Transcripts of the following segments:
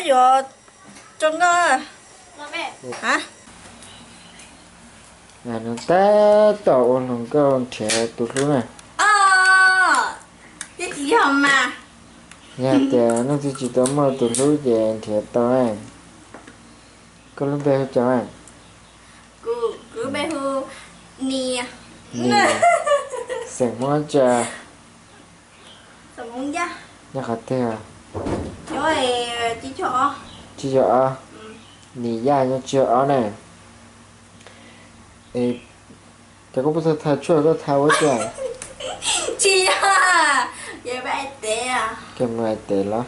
Yuav tso nkauj. Nws tab tom ua hluas nkauj nrhiav tus hlub na. Yog tias Nuj Txwj tsis tau muaj tus hlub ces nrhiav tau. Koj lub npe hu cas? Xeem Hmoob tsa? Nyob qhov twg? Tsib caug ob. Nim Yaj nyob tsib caug ob na. Es cov koj puas tau thaij tshuaj koj thaij ua cas? Tsis yog, yog peb ais tes. Koj mus ais tes los?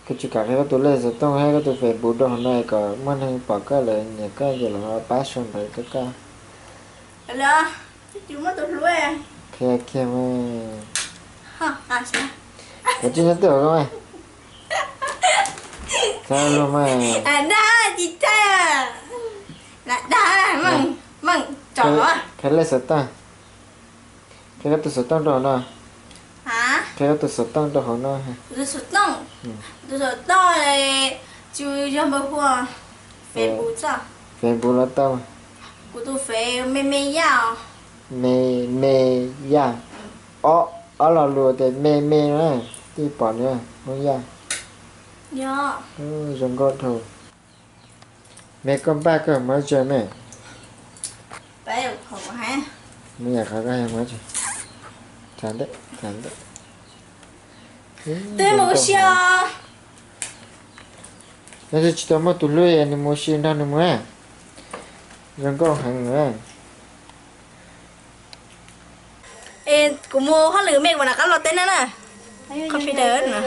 Koj tsis kam qhia koj tus lej xov tooj thiab koj tus Facebook rau hauv no kom muaj neeg pom koj lawm nyiam koj ces lawv ho pab sau ntawv rau koj. Qhia kiag mas. Koj tsis nyob twj hauv koj mas. Txhob luag mas. Qhia lej xov tooj. Qhia koj tus xov tooj rau hauv no. Qhia koj tus xov tooj rau hauv no. Tus xov tooj, tus xov tooj tsis yog npawb hu, Facebook tso. Facebook los tau. Kuv tus Face Me Me Yaj os. Me Me Yaj. Ob, ob lo lus tias Me Me na, tij pom nws Hmoob Yaj. Zoo nkauj dhau. Me koj npaj koj mus tsev me. Mus yam qhov koj mus tsev. Txav ntawm, txav ntawm. Twb mus ua si os. Yog tsis tau muaj tus hlub es nws mus ua si nrog nws mus na. Zoo nkauj heev na. Es kuv mus hauj lwm me, kuv rov qab los teb na na. Qhov phi daws na.